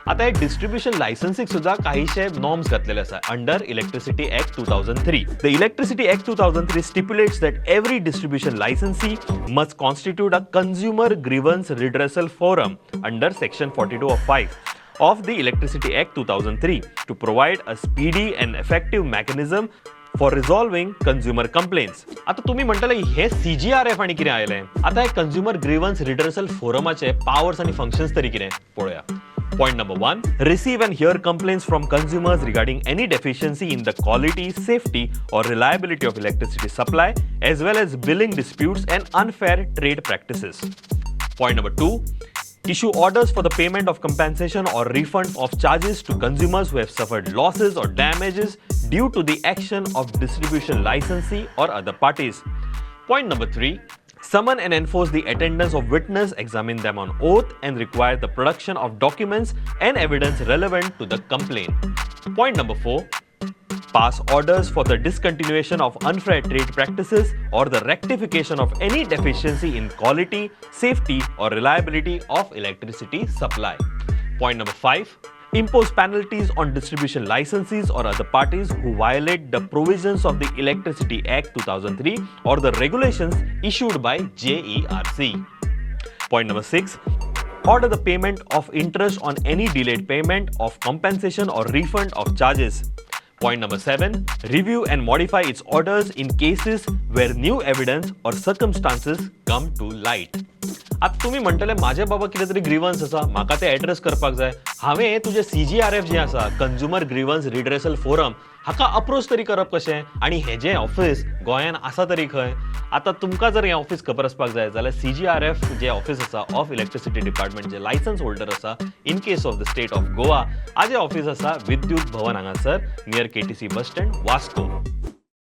आता हे डिस्ट्रीब्युशन लायसन्सीक सुद्दां काहीशे नॉर्म्स घातलेले आसा under Electricity Act 2003. The Electricity Act 2003 stipulates that every distribution licensee must constitute a consumer grievance redressal forum under section 42 of 5 of the Electricity Act 2003 to provide a speedy and effective mechanism for resolving consumer complaints. आता तुम्ही म्हणटले, हे सीजीआरएफ आनी कितें आयलें? आता हे consumer ग्रिवन्स redressal फोरमाचे powers आनी फंक्शन्स तरी कितें, पळोवया. Point number 1: receive and hear complaints from consumers regarding any deficiency in the quality, safety, or reliability of electricity supply, as well as billing disputes and unfair trade practices. Point number 2: issue orders for the payment of compensation or refund of charges to consumers who have suffered losses or damages due to the action of distribution licensee or other parties. Point number 3: summon and enforce the attendance of witness, examine them on oath, and require the production of documents and evidence relevant to the complaint. Point number 4: pass orders for the discontinuation of unfair trade practices or the rectification of any deficiency in quality, safety, or reliability of electricity supply. Point number 5: impose penalties on distribution licensees or other parties who violate the provisions of the Electricity Act 2003 or the regulations issued by JERC. Point number 6: order the payment of interest on any delayed payment of compensation or refund of charges. Point number 7: review and modify its orders in cases where new evidence or circumstances come to light. आतां तुमी म्हणटले, म्हाजे बाबा कितें तरी ग्रिवन्स आसा, म्हाका ते एड्रेस करपाक जाय. हांवें तुजें सीजीआरएफ जें आसा, कंज्युमर ग्रिवन्स रिड्रेसल फोरम, हाका अप्रोच तरी करप कशें आनी हेजें ऑफिस गोंयान आसा तरी खंय? आतां तुमकां जर हें ऑफिस खबर आसपाक जाय जाल्यार सीजीआरएफ जें ऑफिस आसा of electricity department, J licence holder आसा in case of the state of Goa, हाजें ऑफिस आसा विद्युत भवन हांगासर, near KTC bus stand, Vasco.